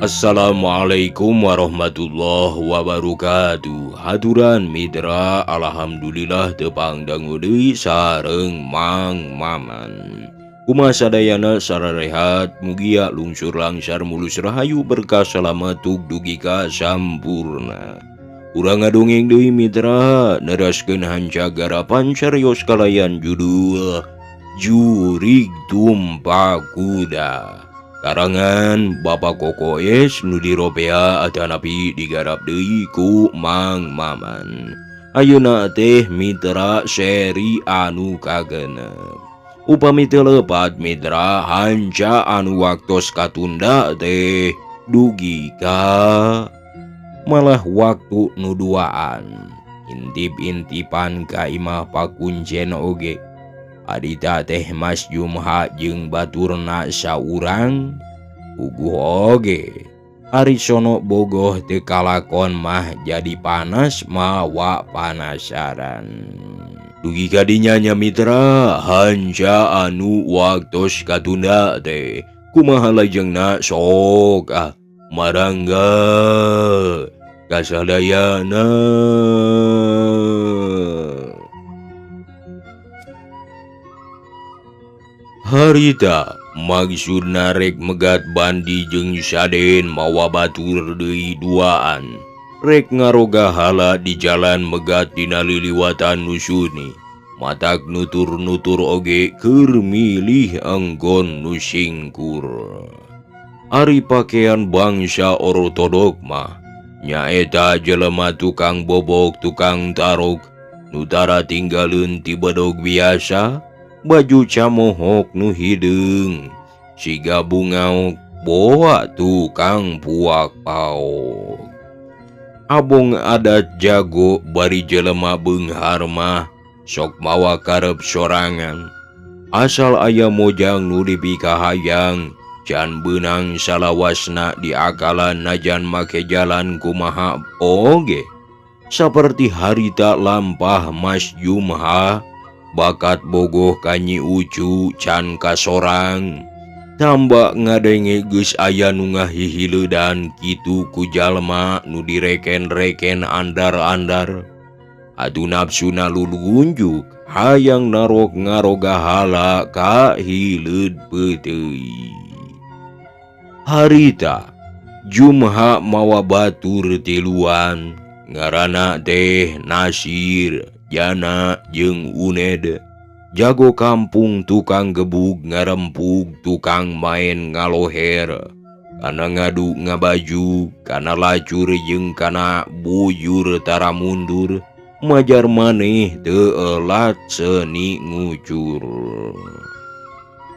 Assalamualaikum warahmatullahi wabarakatuh. Haturan Mitra, alhamdulillah tepang dangu deui sareng Mang Maman. Kumaha sadayana sararehat, mugia lungsur langsar mulus rahayu berkah salamet dugi ka sampurna. Urang ngadongeng deui Mitra, neraskeun hanca garapan carios kalayan judul Jurig Tumpak Kuda. Karangan Bapak Koko Es nu diropea atanapi digarap deui ku Mang Maman. Ayeuna teh Mitra seri anu kagenep. Upami teu lepat Mitra hanca anu waktos katunda teh dugi ka malah waktu nu duaan. Intip-intipan ka imah pakuncen oge. Adita teh Mas Jumha jeung baturna saurang puguh oge. Ari sono bogoh teu kalakon mah jadi panas mawa panasaran. Dugi ka dinya nya Mitra hanca anu waktos katunda teh kumaha lajengna sok ah marangga kasadayana. Harita maksudna rek megat bandi jeung Saden mawa batur deui duaan. Rek ngaroga hala di jalan megat dina liliwatan nu suni. Matak nutur-nutur oge keur milih enggon nu singkur. Ari pakean bangsa ortodok mah nyaeta jelema tukang bobok tukang tarok nu tara tinggaleun ti bedog biasa. Baju camohok nu hideung siga bungaok boa tukang puak paok. Abong adat jago bari jelema beunghar mah sok mawa karep sorangan. Asal aya mojang nu dipikahayang can beunang salawasna diakalan najan make jalan kumaha oge. Saperti harita lampah Mas Jumha bakat bogoh kanyi ucu can kasorang. Tambah ngadenge geus aya nu ngahihiledan kitu ku jalma nu direken-reken andar-andar. Atuh nafsuna lulugunjuk hayang narok ngaroga hala ka hileud peuteuy. Harita Jumha mawa batur tiluan ngaranna teh Nasir, Jana jeung Uned. Jago kampung tukang gebug ngarempug tukang main ngaloher. Kana ngadu ngabaju, kana lacur jeung kana bujur tara mundur. Majar maneh teu elat seni ngucur.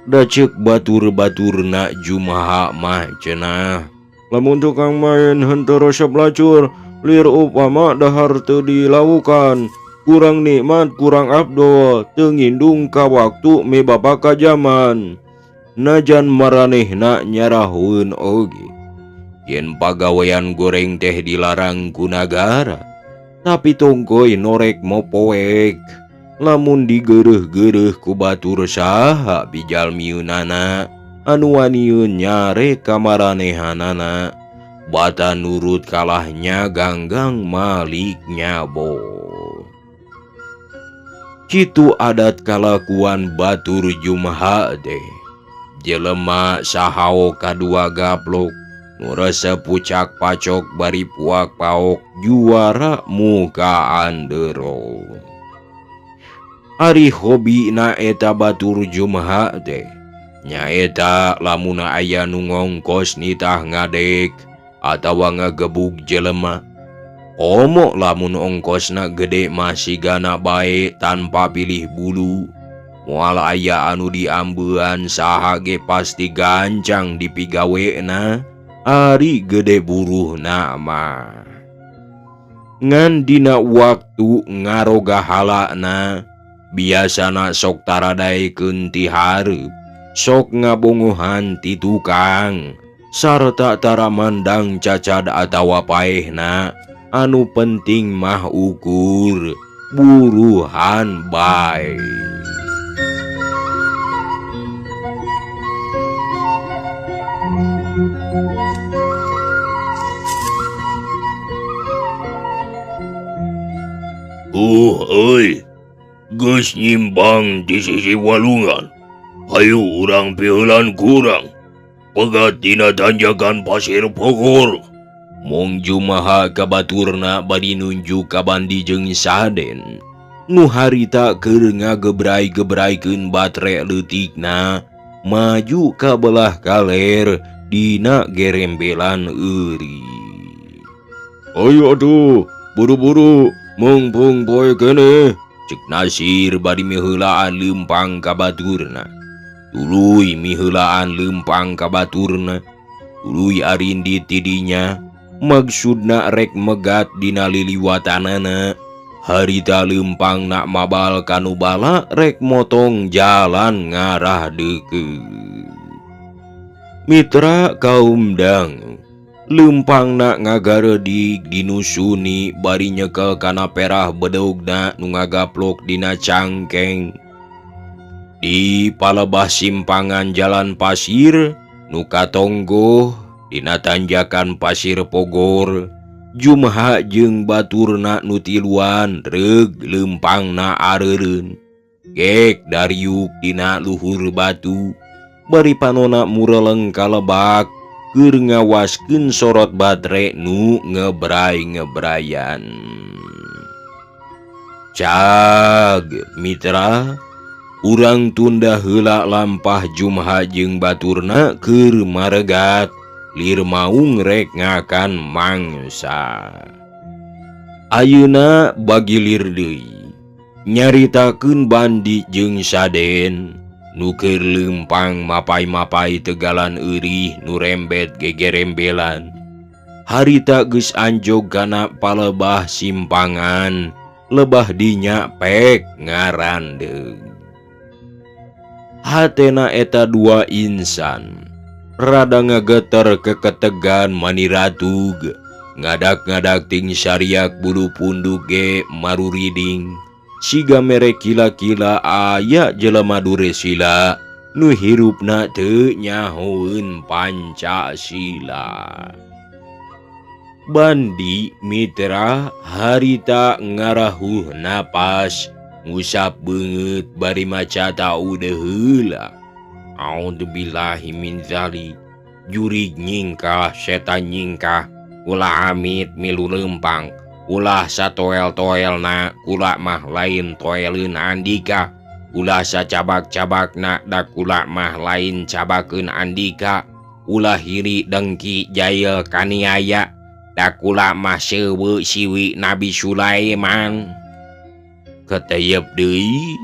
Da ceuk batur-baturna Jumha mah cenah. Lamun tukang main henteu resep lacur, lir upama dahar teu dilawukan. Kurang nikmat, kurang abdol, teu ngindung ka waktu me bapa ka jaman. Najan maranehna nyarahueun oge. Yen pagawean goreng teh dilarang ku nagara, tapi tongkoy norek mopoek. Lamun digeureuh-geureuh ku batur saha bijalmiunana anu waniun nyare ka maranehanana. Bata nurut kalahnya ganggang malik nyabo. Kitu adat kalakuan batur Jumha teh. Jelema sahao kadua gaplok, nu resep pucak pacok bari puak paok juara muka andero. Ari hobi na eta batur Jumha teh nyaeta lamuna aya nu ngongkos nitah ngadek atawa ngagebug jelema. Komo lamun ongkosna gede masih gana bae tanpa pilih bulu. Moal aya anu diambean saha ge pasti gancang dipigawena Ari gede buruhna mah. Ngan dina waktu ngaroga halana biasana sok taradaekeun ti hareup, sok ngabongohan ti tukang sarta tara mandang cacad atawa paehna, anu penting mah ukur buruhan bae. Euy, geus nyimbang di sisi walungan. Hayu urang piheulan kurang. Pegat dina tanjakan Pasir Pogor. Mong Jumaha kabaturna bari nunjuk ka Bandi jeung Saden. Nu harita keur ngagebrai-gebraikeun batre leutikna maju ka belah kaler dina gerembelan euri. Ayo atuh, buru-buru mungpung poe keneh. Cek Nasir bari miheulaan leumpang ka baturna. Tuluy miheulaan leumpang ka baturna. Tuluy arindit tidinya maksudna rek megat dina liliwatanana. Harita leumpang nak mabal kanu bala rek motong jalan ngarah deukeut. Mitra kaum dang leumpang nak ngagareudik dinusuni bari nyekel kana perah bedogna nu ngagaplok dina cangkeng. Di palebah simpangan jalan pasir nu katonggoh dina tanjakan Pasir Pogor, Jumaha jeung baturna nu tiluan reug leumpangna areureun. Gek dariuk dina luhur batu bari panona mureleng kalebak keur ngawaskeun sorot batre nu ngebrai-ngebrayan. Cag mitra, urang tunda heula lampah Jumaha jeung baturna keur maregat lir maung rek ngakan mangsa. Ayeuna bagilir deui nyaritakeun Bandi jeung Saden nu keur leumpang mapai-mapai tegalan eurih nu rembet gegerembelan. Harita geus anjog kana palebah simpangan lebah dinya pek ngarandeug. Hatena eta dua insan rada ngageter keketegan maniratug, ngadak-ngadak ting syariak bulu punduk ge maruriding, siga mere kila-kila aya jelema duresila nu hirupna teu nyahoeun Pancasila. Bandi mitra harita ngarahuh napas ngusap beungeut bari maca taude heula. A'udzubillahi min dzalik. Jurig nyingkah setan nyingkah, ulah amit milu leumpang, ulah satoel-toelna kula mah lain toeleun andika, ulah sacabak-cabakna da kula mah lain cabakeun andika, ulah hiri dengki jail kaniaya da kula mah seubeuh siwi Nabi Sulaiman. Keteyep deui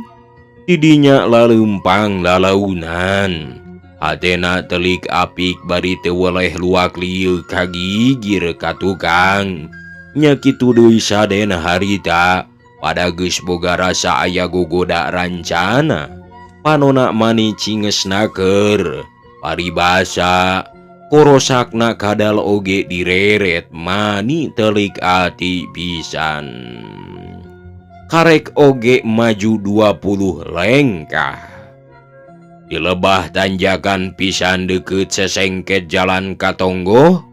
tidinya laleumpang lalaunan. Hatena telik apik bari teu weleh luak lieu kagigir ka tukang. Nya kitu deui Saden harita pada geus boga rasa aya gogoda rancana. Panona mani cinges naker paribasa korosakna kadal oge direret mani telik ati pisan. Karek oge maju 20 lengkah. Di lebah tanjakan pisan deukeut sesengket jalan katonggoh,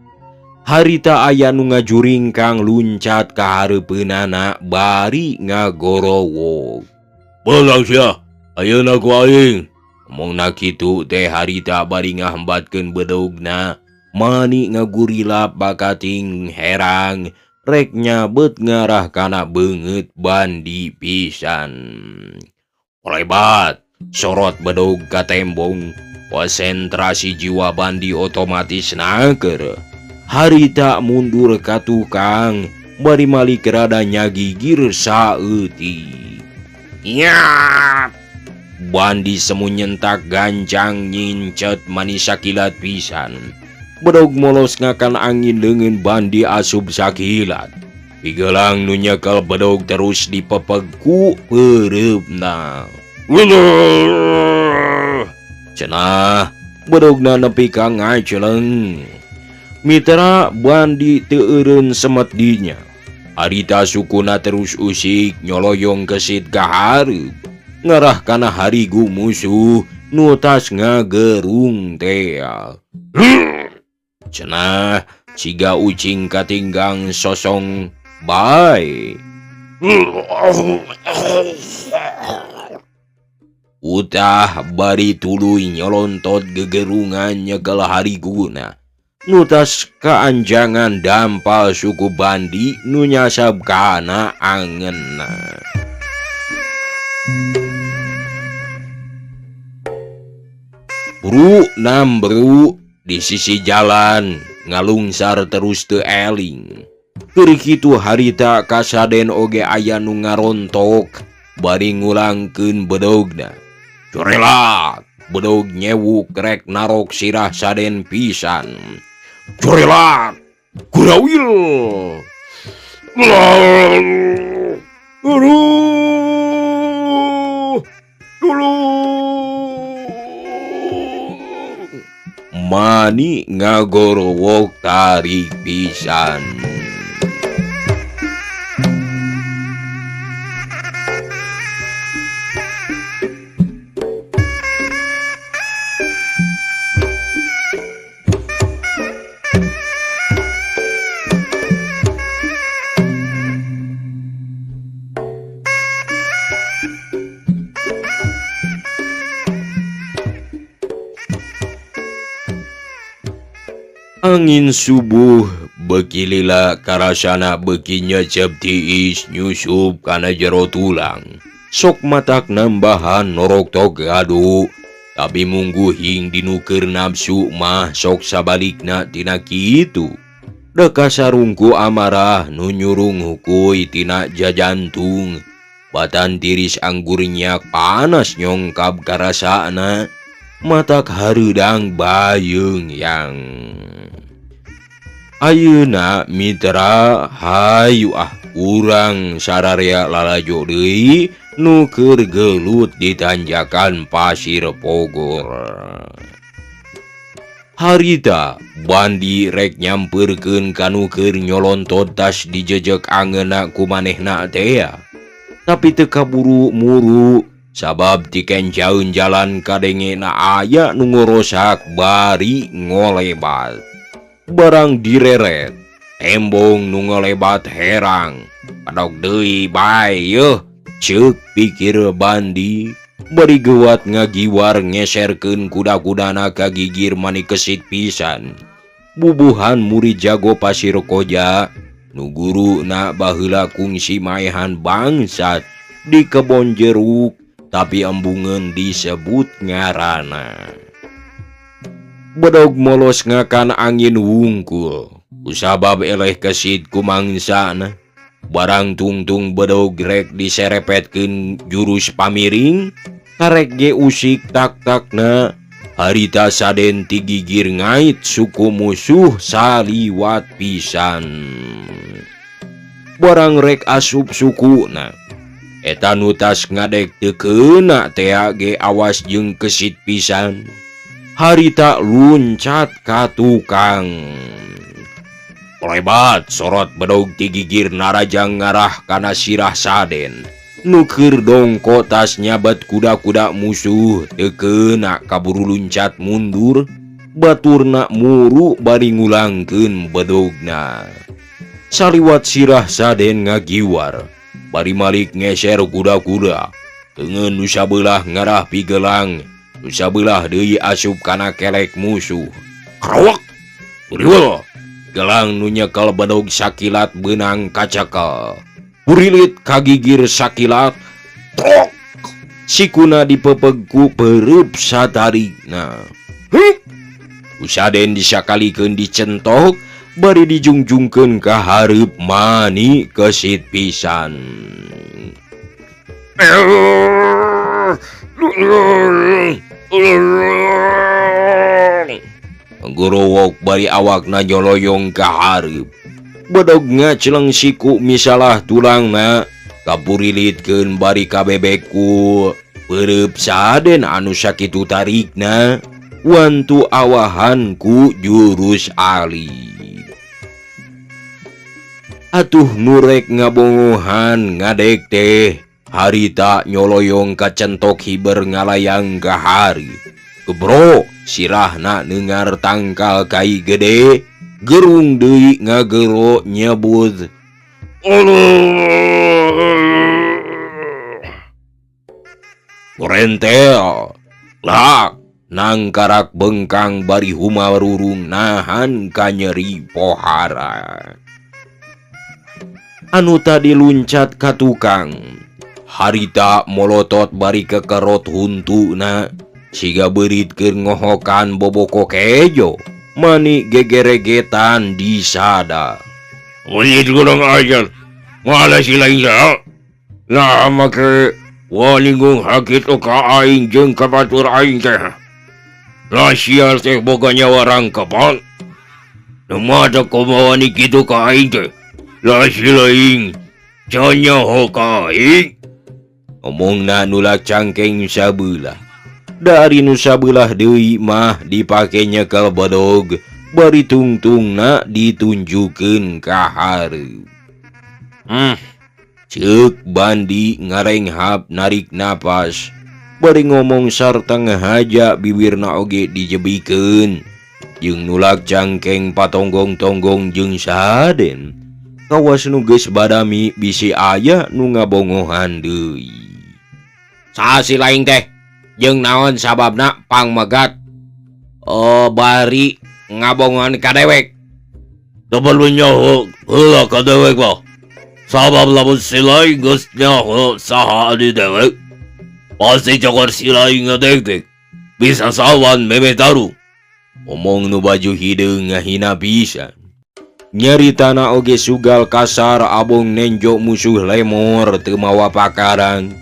harita aya nu ngajuringkang luncat ka hareupeunana bari ngagorowog. Belang sia, ayeuna ku aing. Omongna kitu teh harita bari ngahambatkeun bedogna, mani ngagurilap bakating herang rek nyabet ngarah kana beungeut Bandi pisan. Lebat sorot bedog ka tembong, konsentrasi jiwa Bandi otomatis naker. Harita mundur ka tukang bari malik rada nyagigir saeutik. Nyat! Bandi semu nyentak gancang nyincet manisa kilat pisan. Bedog molos ngakan angin leungeun Bandi asup sakilat. Pigelang nu nyekel bedog terus dipepeg ku peureupna. Cenah bedogna nepi ka ngaceleng. Mitra Bandi teu eureun semet dinya. Harita sukuna terus usik nyoloyong kesit ka hareup. Ngarah kana harigu musuh nu tas ngagerung tea. Cenah siga ucing katinggang sosong bae. Utah bari tuluy nyolontot gegerungan nyekel hariguna. Nu tas kaanjangan dampal suku Bandi nu nyasab kana angenna. Bru nambru di sisi jalan ngalungsar terus teu eling. Keur kitu harita kasaden oge aya nu ngarontok bari ngulangkeun bedogna. Corelat bedog nyewuk rek narok sirah Saden pisan. Corelat kurawil. Aduh, tolong. Mani ngagorowok tarik pisan. Angin subuh beuki lila karasana beuki nyecep tiis nyusup kana jero tulang. Sok matak nambahan noroktok gaduh, tapi mungguhing dinuker nafsu mah sok sabalikna tina kitu. Deka sarungku amarah nu nyurung hukuy tina jajantung. Batan tiris anggurnya panas nyongkap karasana. Matak hareudang bayeung yang. Ayeuna mitra hayu ah urang sararea lalajo deui nu keur gelut di tanjakan Pasir Pogor. Harita Bandi rek nyampeurkeun ka nu keur nyolontot tas dijejek angeunna ku manehna tea. Tapi teu kaburu muru sabab tikencaeun jalan kadengena aya nu ngorosak bari ngolebat. Barang direret, embong nu ngolebat herang. Padok deui bae yeuh, ceuk pikir Bandi. Bari geuwat ngagiwar ngeserkeun kuda-kudana ka gigir mani kesit pisan. Bubuhan murid jago Pasir Koja, nu guruna baheula kungsi maehan bangsat di kebon jeruk, tapi embungeun disebut ngaranna. Bedog molos ngakan angin wungkul, kusabab eleh kesit ku mangsana. Barang tungtung bedog rek diserepetkeun jurus pamiring, karek ge usik tak-takna. Harita Saden tigigir ngait suku musuh saliwat pisan. Barang rek asup sukuna, eta nu tas ngadek teu keuna tea ge awas jeung kesit pisan. Harita luncat ka tukang. Lebat sorot bedog tigigir narajang ngarah kana sirah Saden. Nu keur dongko tas nyabet kuda-kuda musuh teu keuna kaburu luncat mundur. Baturna muru bari ngulangkeun bedogna. Saliwat sirah Saden ngagiwar bari malik ngeser kuda-kuda. Teungeun nu sabelah ngarah pigelang, nu sabelah deui asup kana kelek musuh. Krowok! Buriwul! Gelang nu nyekel bedog sakilat beunang kacekel. Burilit kagigir sakilat. Tok! Sikuna dipepeg ku peureub satarigna. Hik! Usaden disakalikeun dicentok bari dijungjungkeun ka hareup mani kesit pisan. Gorowok bari awakna nyoloyong ka hareup. Bedog ngaceleng siku misalah tulangna kapurilitkeun bari kabebeku. Peureub Saden anu sakitu tarikna wantu awahan ku jurus ali. Atuh nurek ngabongohan ngadek teh harita nyoloyong kacentok hiber ngalayang ka hari. Gebro sirahna nengar tangkal kai gede gerung deui ngagero nyebut Rentel lak nangkarak bengkang bari humarurung nahan kanyeri pohara. Anu tadi luncat ka tukang harita molotot bari kekerot huntuna siga beurit keur ngohokan boboko kejo mani gegeregetan disada. Ulit kurang ajar malah si lain nah make walinggung hakit ka aing jeung ka batur aing teh. Lah sial teh boga nyawa rangkepan. Nu mata kumaha ni kitu ka aing teh. Lah si lain canyaho ka aing. Omongna nulak cangkeng sabelah. Dari nu sabelah deui mah dipake nyekel bedog bari tungtungna ditunjukeun ka hareup. Ceuk Bandi ngarenghap narik napas bari ngomong sarta ngahaja bibirna oge dijebikeun jeung nulak cangkeng patonggong-tonggong jeung Saden. Kawas nu geus badami bisi aya nu ngabongohan deui. Saha si lain teh jeung naon sababna pangmegat bari ngabongohan ka dewek? Teu perlu nyaho heula ka dewek mah. Sabab lamun si lain geus nyaho saha adi dewek, pasti cokor si lain ngadegdeg bisa sawan memeh taruh. Omong nu baju hideung ngahina pisan. Nyaritana oge sugal kasar abong nenjo musuh lemor teu mawa pakarang.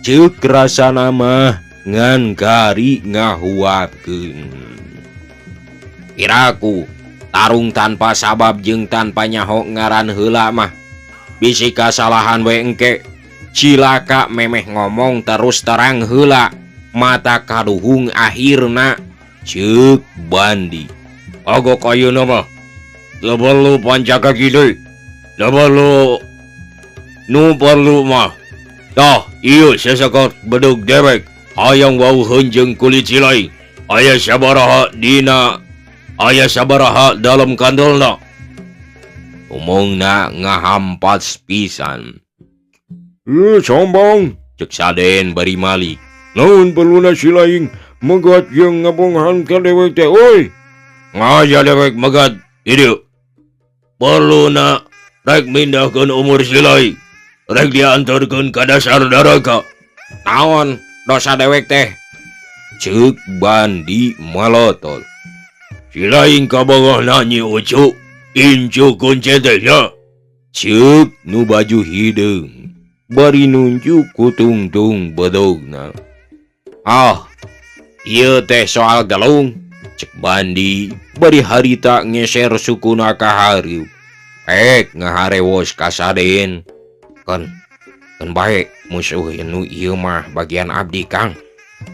Ceuk rasana mah ngan kari ngahuapkeun. Kiraku tarung tanpa sabab jeung tanpa nyaho ngaran heula mah bisi kasalahan we engke. Cilaka memeh ngomong terus terang heula mata kaduhung akhirna. Ceuk Bandi. Agok ayeuna mah teu perlu pancaka kitu. Teu perlu nu perlu mah. Tah ieu sesekot bedug dewek hayang wauheun jeung kulit si lain. Aya sabaraha dina, aya sabaraha dalam kandolna. Omongna ngahampas pisan. Sombong, cek Saden bari malik. Naon perluna si lain megat jeung ngabonghan ka dewek teh euy. Ngaja dewek megat ieu. Perluna rek mindahkeun umur si lain. Rek diantarkeun ka dasar neraka. Naon dosa dewek teh? Ceuk Bandi malotol. Si lain kabogohna Nyi Ucu. Incu kunci teh nya. Ceuk nu baju hideung bari nunjuk ku tungtung bedogna. Ah, ieu teh soal gelung. Cek Bandi bari harita ngeser sukuna ka hareup. Ek ngaharewos ka Saden. Keun, keun bae musuh nu ieu mah bagian abdi Kang.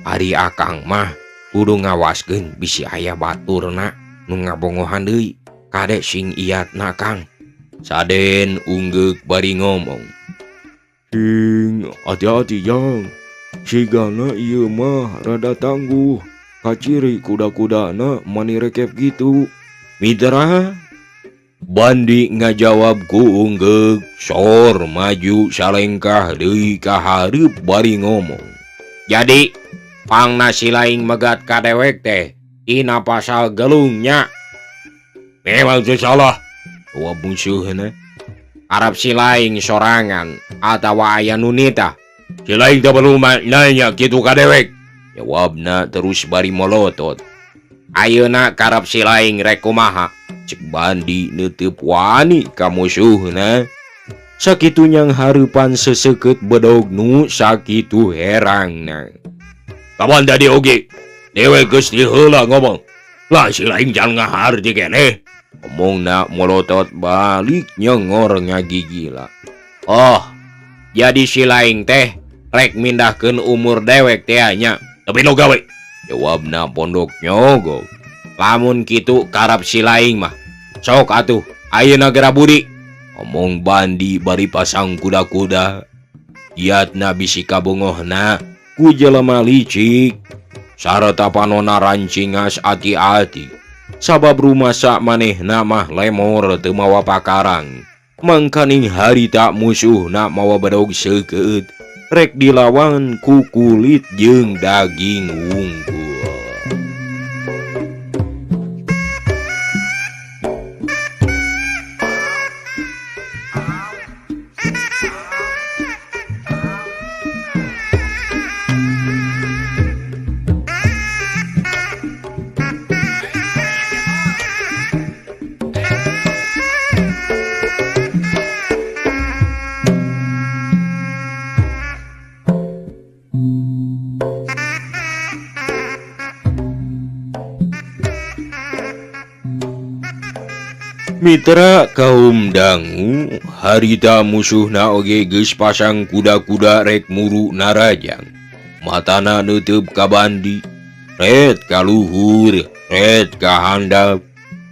Ari akang mah kudu ngawaskeun bisi aya baturna nu ngabongohan deui. Kade sing iatna Kang. Saden unggeuk bari ngomong. Sing hati-hati jang. Sigana ieu mah rada tangguh. Kaciri kuda-kudana mani rekep gitu. Mitra Bandi ngajawab ku unggeuk sor maju salengkah deui ka hareup bari ngomong. Jadi pangna si lain megat ka dewek teh dina pasal gelungnya. Memang teu salah. Wa musuhna. Arab si lain sorangan atawa aya nu nitah. Si lain teu perlu nanya kitu ka dewek. Jawabna terus bari molotot. Ayeuna karep si lain rek kumaha? Cek Bandi neuteup wani ka musuhna. Sakitu nyang hareupan seseukeut bedog nu sakitu herangna. Kapan tadi oge? Dewek geus diheula ngomong. Lah si lain jangan ngaharti keneh. Omongna molotot balik nyengor ngagigila. Oh, jadi si lain teh rek mindahkeun umur dewek teh nya. Tapi nu gawe. Jawabna pondok nyogok. Lamun kitu karap si lain mah. Sok atuh, ayeuna gera budi. Omong Bandi bari pasang kuda-kuda. Giatna bisi kabongohna ku jelema licik. Sarta panona rancingas ati-ati. Sabab rumasa manehna mah lemor teu mawa pakarang. Mangkaning harita musuhna mawa bedog seukeut rek dilawan ku kulit jeung daging wungkul. Mitra kaum dangu harita musuhna oge geus pasang kuda-kuda rek muru narajang. Matana neuteub ka Bandi, ret ka luhur, ret ka handap.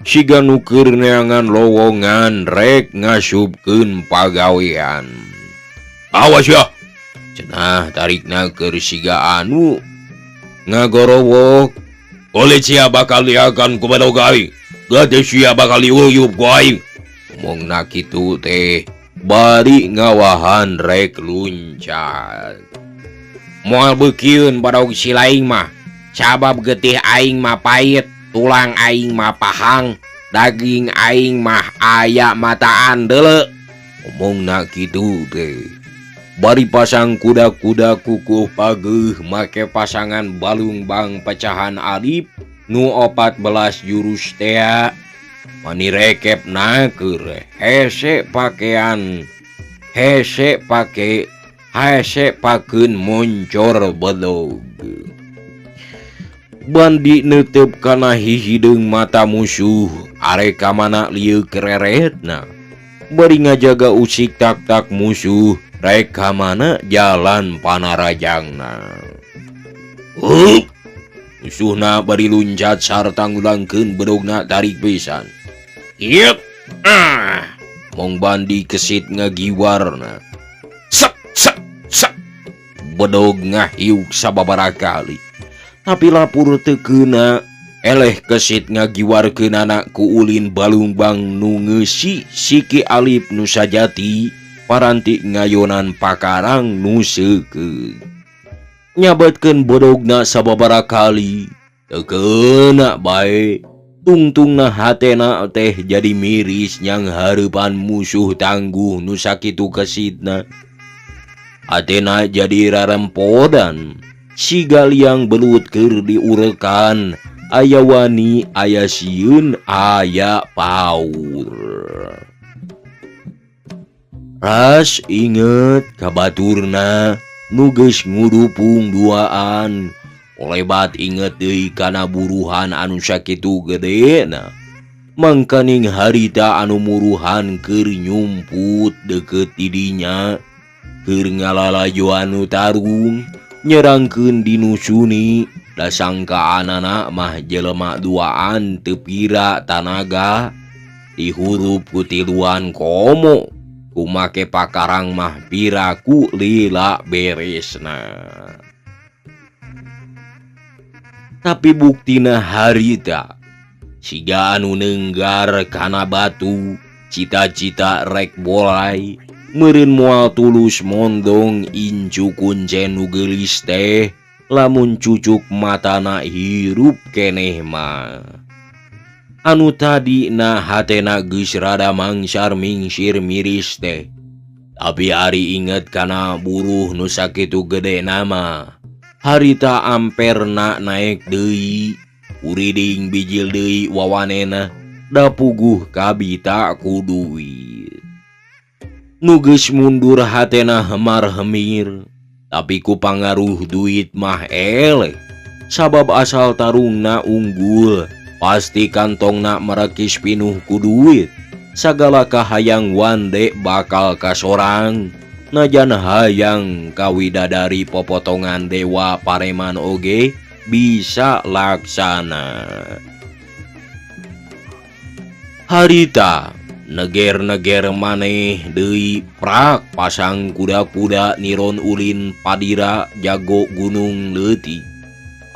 Siga nu keur neangan lowongan rek ngasupkeun pagawean. Awas ya. Cenah tarikna keur siga anu ngagorowok. Oleh sia bakal diakan ku bedog aing. Gade sia bakal diuyup ku aing. Omongna kitu teh bari ngawahan rek luncat. Moal beukieun badog si lain mah. Sabab getih aing mah pahit, tulang aing mah pahang, daging aing mah aya mataan deuleu. Omongna kitu teh bari pasang kuda-kuda kukuh pageuh make pasangan balungbang pecahan alif nu 14 jurus tea mani rekep naker hese pakean hese pake hese pakeun moncor bedog. Bandi neuteub kana hihideung mata musuh arek ka mana lieu kereretna bari ngajaga usik tak-tak musuh rek ka mana jalan panarajangna. Musuhna bari luncat sarta ngulangkeun bedogna tarik pisan. Yep. Ah. Mong Bandi kesit ngagiwarna. Sek sek sek. Bedog ngahiuk sababaraha kali. Tapi lapur teu keuna, eleh kesit ngagiwarkeunana ku ulin balungbang nu ngeusi siki alif nu sajati paranti ngayonan pakarang nu seukeut. Nyabetkeun bodogna sababaraha kali teu keuna bae. Tungtungna hatena teh jadi miris nyang hareupan musuh tangguh nu sakitu kesitna. Hatena jadi rarempodan siga liang belut keur diurekan. Aya wani, aya sieun, aya paur. Ras inget ka baturna nu geus ngudupung duaan. Olebat inget deui kana buruhan anu sakitu gedena. Mangkaning harita anu muruhan keur nyumput deukeut di dinya, keur ngalalajoan nu tarung nyerangkeun dinusuni. Da sangkaanana mah jelema duaan teu pira tanaga dihurup ku tiluan komo kumake pakarang mah piraku lila beresna. Tapi buktina harita siga anu nenggar kana batu cita-cita rek bolai meureun moal tulus mondong incu kuncen nu geulis teh lamun cucuk matana hirup keneh mah. Anu tadi na hatena geus rada mangsar mingsir miris teh. Tapi ari inget kana buruh nu sakitu gede nama. Harita amperna naek deui, kuriding bijil deui wawanena, da puguh kabita ku duit. Nu geus mundur hatena hemar hemir, tapi ku pangaruh duit mah eleh. Sabab asal tarungna unggul, Pasti kantongna merekis pinuh ku duit. Sagala kahayang Wande bakal kasorang. Najan hayang kawidadari popotongan dewa pareman oge bisa laksana. Harita neger-neger maneh deui prak pasang kuda-kuda niron ulin padira jago gunung leutik.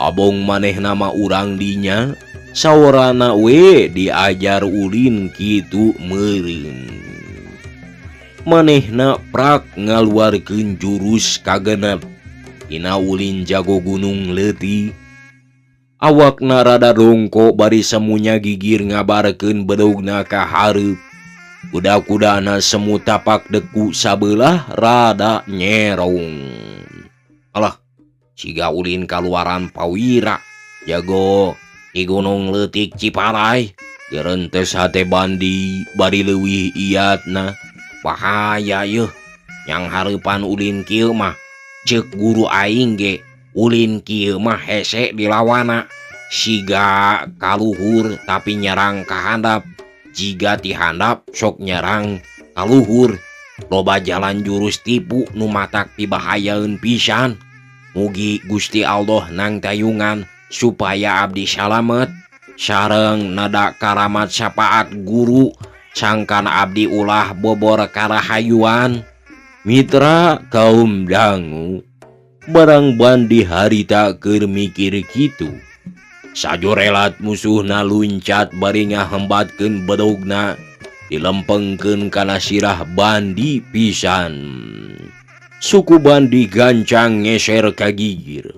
Abong maneh nama urang dinya sawarana we diajar ulin kitu meureun. Manehna prak ngaluarkeun jurus kagenep dina ulin jago gunung leutik. Awakna rada dongko bari semunya gigir ngabarkeun bedogna ka hareup. Kuda-kudana semu tapak deku sabelah rada nyerong. Alah, siga ulin kaluaran pawira jago di gunung leutik Ciparai. Gerentes hate Bandi bari leuwih iatna. Bahaya yeuh, yang hareupan ulin kieu mah ceuk guru aing ge ulin kieu mah hese dilawana. Siga kaluhur tapi nyerang ka handap, jiga ti handap sok nyerang kaluhur. Loba jalan jurus tipu nu matak pibahayaeun pisan. Mugi Gusti Allah nang tayungan supaya abdi salamet sareng nada karamat syafaat guru sangkan abdi ulah bobor karahayuan. Mitra kaum dangu barang Bandi harita keur mikir kitu. Sajorelat musuhna luncat bari ngahembatkeun bedogna dilempengkeun kana sirah Bandi pisan. Suku Bandi gancang ngeser ka gigir.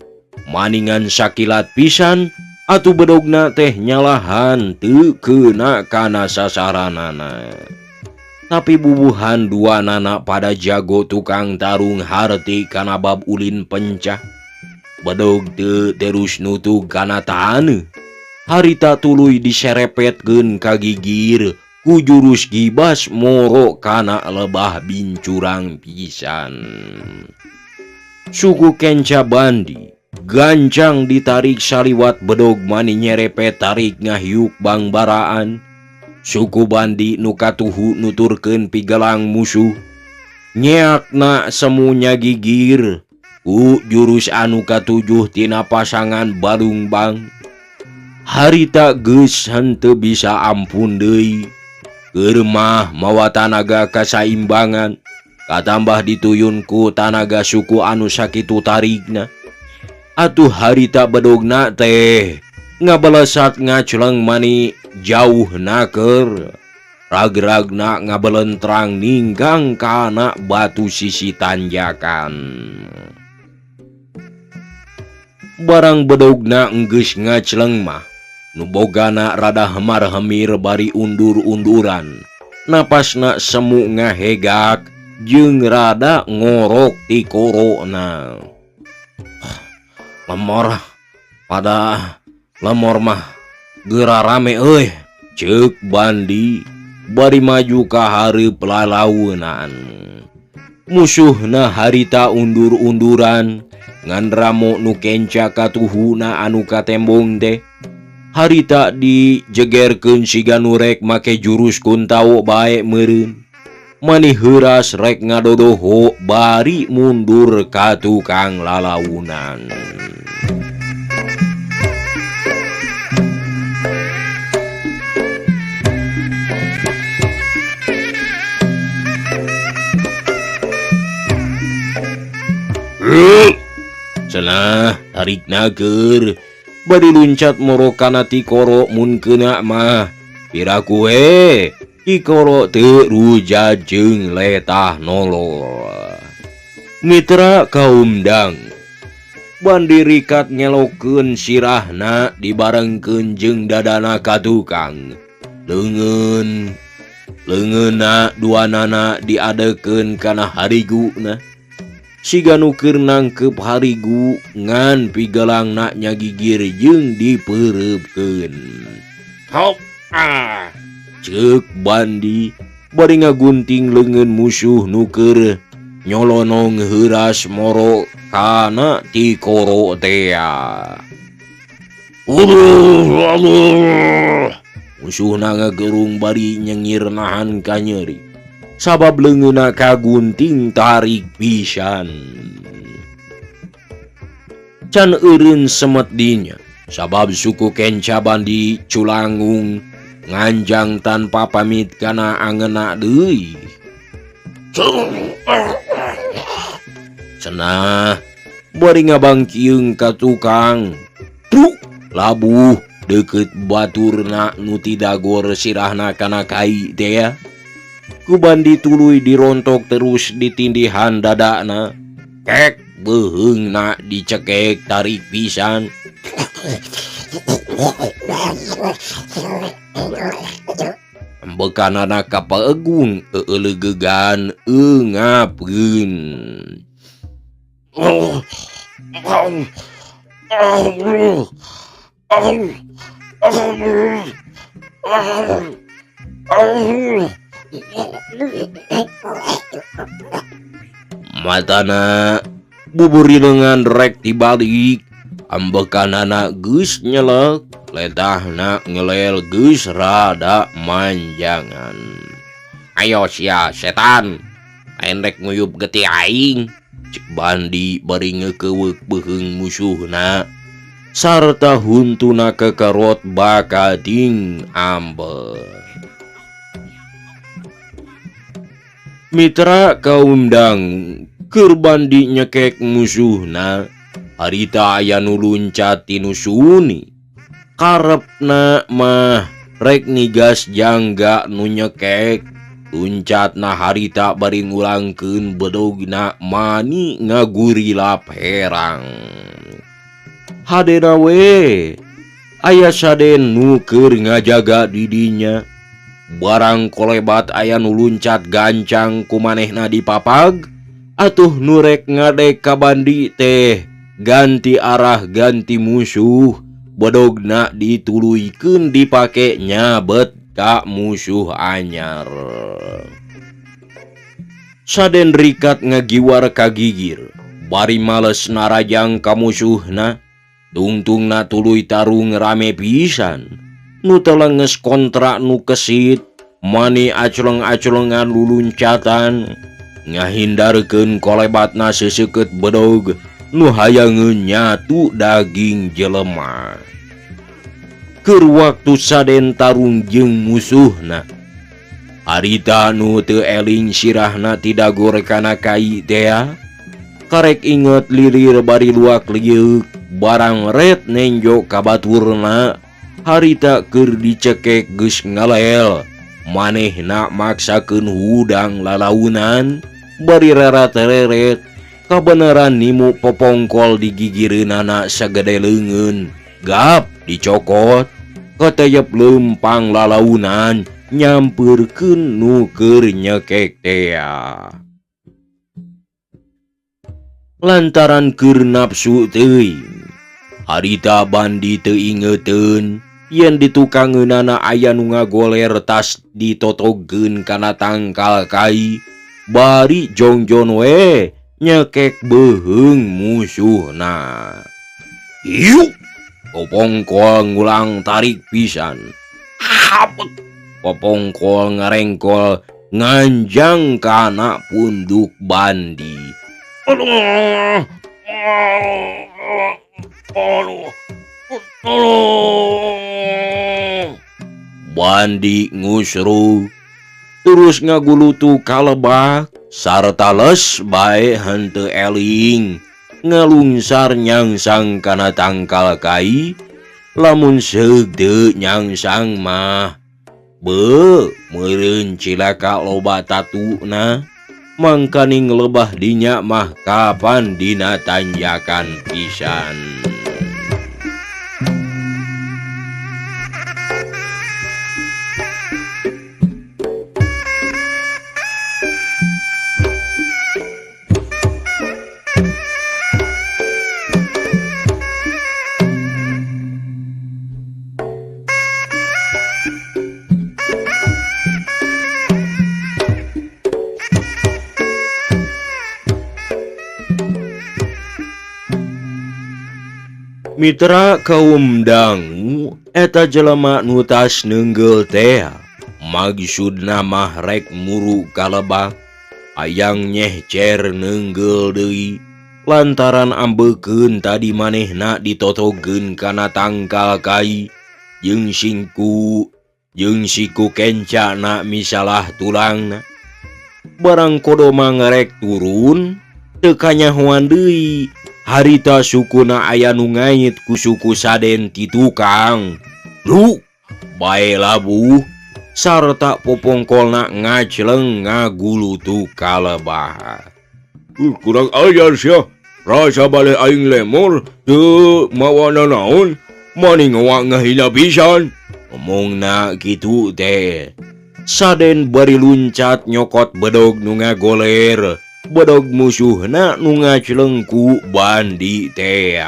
Maningan sakilat pisan atuh bedogna teh nyalahan teu keuna kana sasaranana. Tapi bubuhan dua nana pada jago tukang tarung harti kana bab ulin pencah. Bedog teu terus nutug kana taneuh. Harita tuluy diserepetkeun ka gigir ku jurus gibas moro kana lebah bincurang pisan. Suku kenca Bandi gancang ditarik saliwat bedog mani nyerepet tarik ngahiuk bangbaraan. Suku Bandi nu katuhu nuturkeun pigelang musuh. Nyeakna semunya gigir ku jurus anu katujuh tina pasangan balungbang. Harita geus henteu bisa ampun deui. Keur mah mawa tanaga kasaimbangan katambah dituyun ku tanaga suku anu sakitu tarikna. Atuh harita bedogna teh ngabalesat ngaculeng mani jauh naker. Ragragna ngabelentrang ninggang kana batu sisi tanjakan. Barang bedogna enggeus ngacleng mah nu bogana rada hemar-hemir bari undur-unduran. Napasna semu ngahegak jeung rada ngorok ti korona. Lemor pada lemor mah geura rame euy, ceuk Bandi bari maju ka hareup lalaunan. Musuhna harita undur-unduran ngan ramo nu kenca katuhuna anu katembong teh. Harita dijegerkeun siga nu rek make jurus kuntau bae meureun. Mani heuras rek ngadodoho bari mundur ka tukang lalaunan. Cenah tarik nager bari luncat moro kana tikoro mun keuna mah piraku we tikoro teu rujat jeung letah nolol. Mitra kaum dang Bandi rikat ngelokeun sirahna dibarengkeun jeung dadana ka tukang. Leungeun leungeunna duanana diadekeun kana hariguna. Siga nu keur nangkep harigu ngan pigelangna nyagigir jeung dipeureupkeun. Hop ah, ceuk Bandi bari ngagunting leungeun musuh nu keur nyolonong heuras moro kana tikoro tea. Aduh, aduh. Musuhna ngagerung bari nyengir nahan kanyeri. Sabab leungeunna kagunting tarik pisan. Can eureun semet dinya, sabab suku kenca Bandi culangung nganjang tanpa pamit kana angeuna deui. Cenah bari ngabangkiung ka tukang. Truk labuh deukeut baturna nu tidagor sirahna kana kai teh. Ku Bandi tuluy dirontok terus ditindihan dadana. Kek beuheungna dicekek tarik pisan. Bekanana kapaegung euleugegan eungapeun. Matana buburileungan rek tibalik, ambekanana geus nyelek, letahna ngelel geus rada manjangan. Ayo sia setan, lain rek nguyup getih aing. Cek Bandi bari ngeukeweuk beuheung musuhna sarta huntuna kekerot bakating ambe. Mitra kaum dang keur Bandi nyekek musuhna, harita aya nu luncat tinu suni. Karepna mah rek nigas jangga nu nyekek. Luncatna harita bari ngulangkeun bedogna mani ngagurilap herang. Hadena we aya saden nu keur ngajaga di dinya. Barang kolebat aya nu luncat gancang ku manehna dipapag, atuh nu rek ngadek ka Bandi teh ganti arah ganti musuh, bedogna dituluykeun dipake nyabet ka musuh anyar. Saden rikat ngagiwar ka gigir, bari males narajang ka musuhna, tungtungna tuluy tarung rame pisan. Nu telenges kontra nu kesit, mani acleng-aclengan luluncatan, ngahindarkeun kolebatna seseukeut bedog nu hayangeun nyatu daging jelema. Keur waktu saden tarung jeung musuhna, harita nu teu eling sirahna tidagor kana kai tea, karek inget lirir bari luak lieuk, barang ret nenjo ka baturna. Harita keur dicekek geus ngalel, manehna maksakeun hudang lalaunan bari reret-reret, kabeneran nimu popongkol di gigireunana sagede leungeun, gap dicokot, kateyep leumpang lalaunan nyampeurkeun nu keur nyekek tea. Lantaran keur nafsu teuing, harita Bandi teu ingeteun yen ditukangeunana aya nu ngagoler tas ditotogkeun kana tangkal kai, bari jongjon we nyekek beuheung musuhna. Yuk, popongkol ngulang tarik pisan. Habek, popongkol ngarengkol nganjang kana punduk Bandi. Aduh, aduh, tolong. Bandi ngusru terus ngagulutu kalebak sarta les bae henteu eling ngalungsar nyangsang kana tangkal kai. Lamun seug teu nyangsang mah beuh meureun cilaka loba tatuna. Mangkaning lebah dinya mah kapan dina tanjakan pisan. Mitra kaum dangu eta jelema nu tas neunggeul teh maksudna mah rek muru ka lebak hayang nyehcer neunggeul deui lantaran ambekeun tadi manehna ditotogeun kana tangkal kai jeung siku kencana misalah tulangna barang kodo mangrek turun teu kanyahoan deui harita sukuna aya nu ngait ku suku Saden ti tukang lu bae labuh sarta popongkolna ngajleng ngagulutu ka lebah. Kurang ajar sia, rasa balik aing lemur teu mawa nanaon, mani ngawak ngahina pisan. Omongna kitu teh. Saden bari luncat nyokot bedog nu ngagoler, bedog musuhna nu ngajleng ku Bandi teh.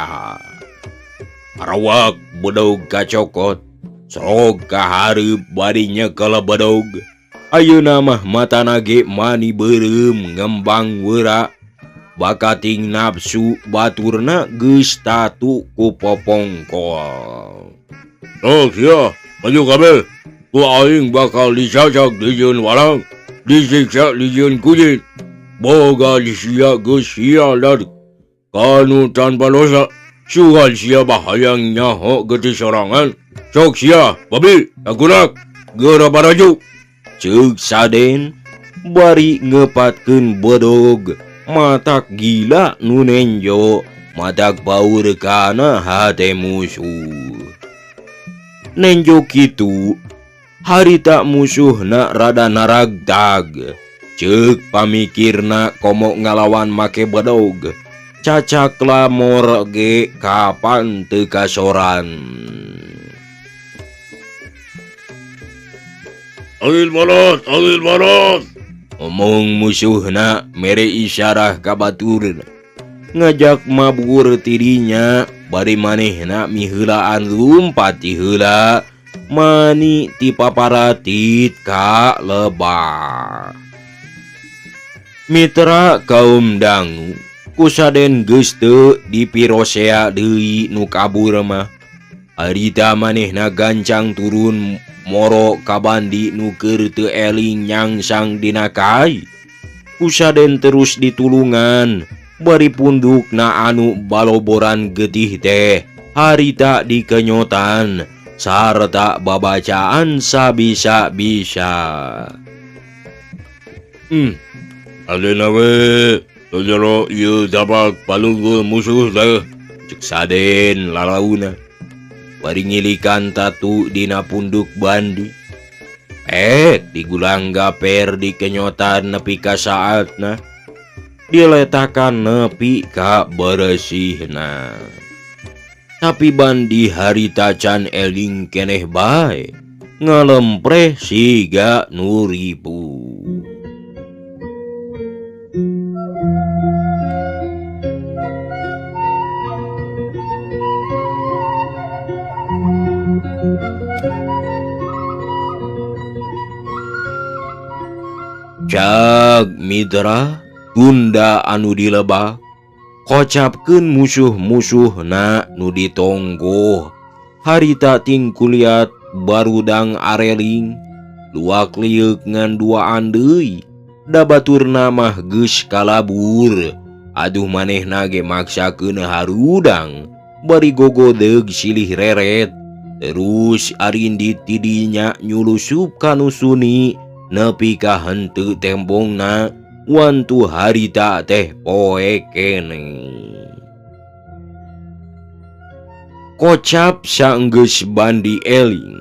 Arawak bedog kacokot, sorog ka hareup bari nyekel bedog. Ayeuna mah matana ge mani beureum ngembang weura. Bakating nafsu baturna geus tatu ku popongkol. Oh sia, maju kabeh. Ku aing bakal dicacak dijieun walang, disiksa dijieun kunyit. Boga sia geus hianat kanu tanpa dosa. Sugan sia bahayang nyaho getih sorangan. Sok sia, babi, takunak, geura baraju. Ceuk Saden bari ngepatkeun bedog. Matak gila nu nenjo, matak baur kana hate musuh. Nenjo kitu, harita musuhna rada naragtag. Ceuk pamikirna komo ngalawan make bedog. Cacak lamor ge kapan teu kasoran. Angin barat, angin barat. Omong musuhna mere isyarah ka baturna. Ngajak mabur tidinya bari manehna miheulaan lumpat ti heula mani ti paparatit ka lebak. Mitra kaum dangu ku Saden geus teu dipirosea deui nu kabur mah. Harita manehna gancang turun moro ka Bandi nu keur teu eling nyangsang dina kai. Ku Saden terus ditulungan bari pundukna anu baloboran getih teh harita dikenyotan sarta babacaan sabisa-bisa. Adeuna we jero ieu dapat palunggeul musuh teh. Ceuk Saden lalauna bari ngilikan tatu dina punduk Bandi. Digulang gaper dikenyotan nepi ka saatna diletakan nepi ka beresihna. Tapi Bandi harita can eling keneh bae ngalempreh siga nu ribu. Cag mitra tunda anu dilebak kocapkeun musuh-musuhna nu ditonggoh. Harita tingkuliat barudang areling luak lieuk ngan duaan deui da baturna mah geus kalabur. Aduh manehna ge maksakeun harudang bari gogodeug silih reret. Terus arindit tidinya nyulusup ka nu suni nepi ka henteu tembongna wantu harita teh poe kene. Kocap sanggeus Bandi eling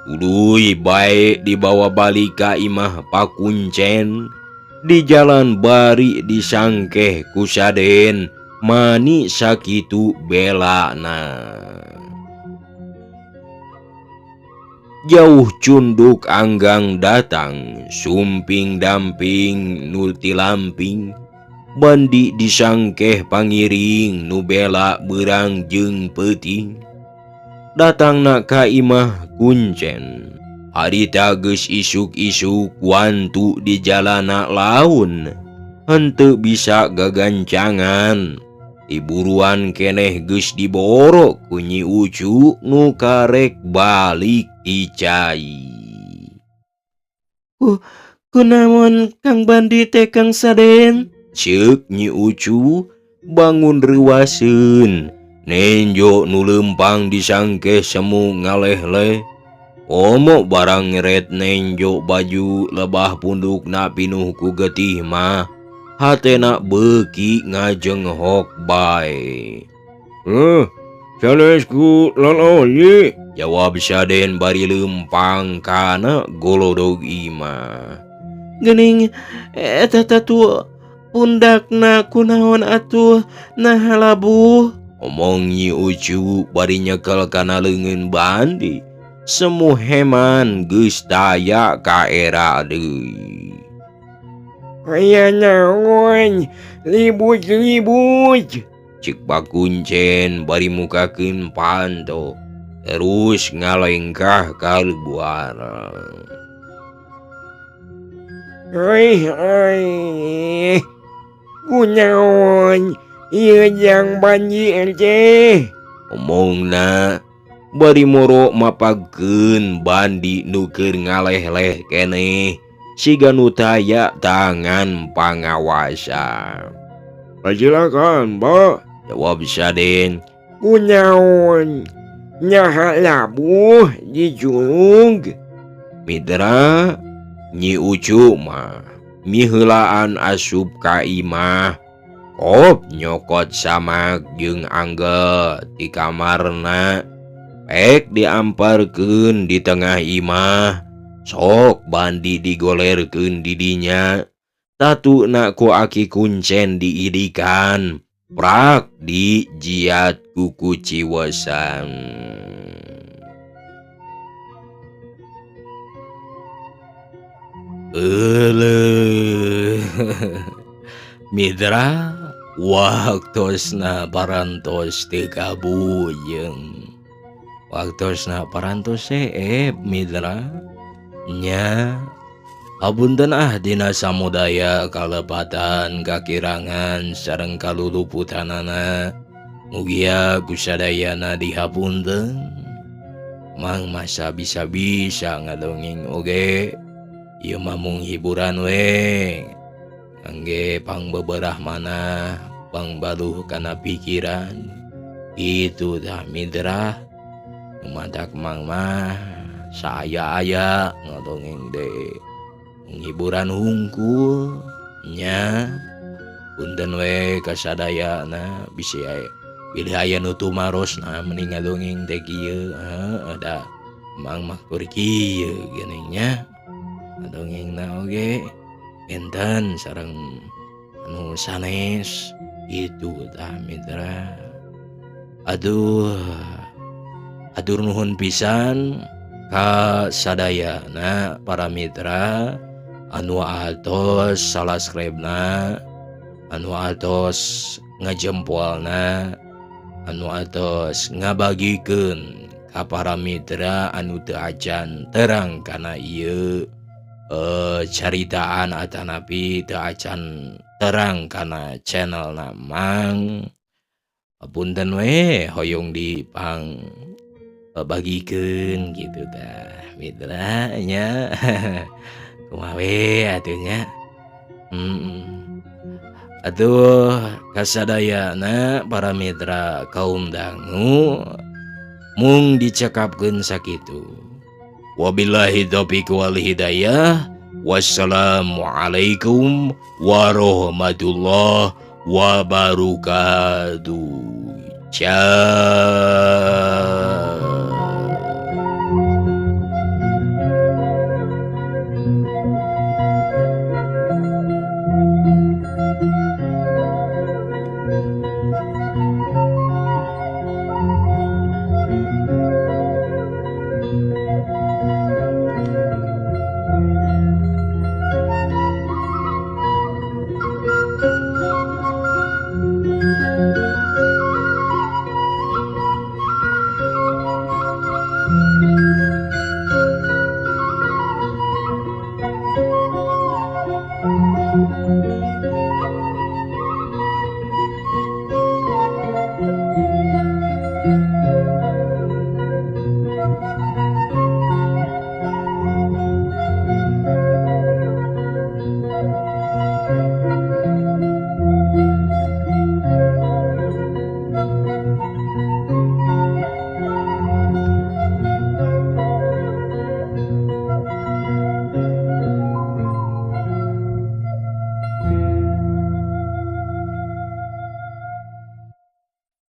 tuluy bae dibawa balik ka imah pakuncen. Di jalan bari disangkeh ku Saden mani sakitu belana. Jauh cunduk anggang datang sumping damping nu tilamping. Bandi disangkeh pangiring nu bela beurang jeung peuting. Datangna ka imah kuncen harita geus isuk-isuk wantu di jalana laun henteu bisa gagancangan. Iburuan keneh geus diboro ku Nyi Ucu nu karek balik ti cai. Kunaon Kang Bandi teh Kang Saden? Ceuk Nyi Ucu bangun reuwaseun. Nenjo nu leumpang disangkeh semu ngaleh-leh. Komo barang ngeret nenjo baju lebah pundukna pinuh ku getih mah. Hatena beuki ngajenghok bae. Sanes ku lolonyi, jawab Saden bari leumpang kana golodog imah. Geuning eta tatu pundakna kunaon atuh naha labuh? Omong Nyi Ucu bari nyekel kana leungeun Bandi. Semu heman geus taya ka era deui. Aya naon libut-libut, cik Pakuncen bari mukakeun panto terus ngalengkah ka luaran. Ai ai, kunaon ieu jang Bandi teh? Omongna bari moro mapagkeun Bandi nu keur ngaleh-leh keneh siga nu taya tangan pangawasa. Silakan, Pak, jawab Saden. Kunaon nyaha labuh dijulung? Mitra Nyi Ucu mah miheulaan asup ka imah kop nyokot samak jeung anggel di kamarna pek diamparkeun di tengah imah. Sok Bandi digolerkeun di dinya tatuna ku aki kuncen diidikan prak di jiat kuku ciwesan. Euleuh mitra waktosna parantos teu kabuyeng, waktosna parantos seep mitra. Nya hapunten ah dina samudaya kalepatan kakirangan sareng kaluluputanana mugia kusadayana dihapunten. Mang masa bisa-bisa ngadongeng oge ieu mah mung hiburan we angge pangbeberah mana pangbaluh kana pikiran itu tah mitra. Matak mang mah saya-aya ngadongeng deh hiburan hungkul nya. Punten we kasadayana bisi aya pilih aya nu tumarosna mending ngadongeng teh kieu ada mang mah keur kieu geuning nya ngadongengna oge benten sareng anu sanes itu tah mitra. Aduh atur nuhun pisan ka sadayana para mitra anu atos salaskribna, anu atos ngajempolna, anu atos ngabagikeun ka para mitra anu teu acan terang kana ieu caritaan atanapi teu acan terang kana channelna Mang. Punten we hoyong dipang bagikeun gitu tah mitra nya. Kumaha we atuh nya. Atuh kasadayana para mitra kaum dangu mung dicekapkeun sakitu. Wabillahi taufiq wal hidayah. Wassalamualaikum warahmatullahi wabarakatuh. Ciao.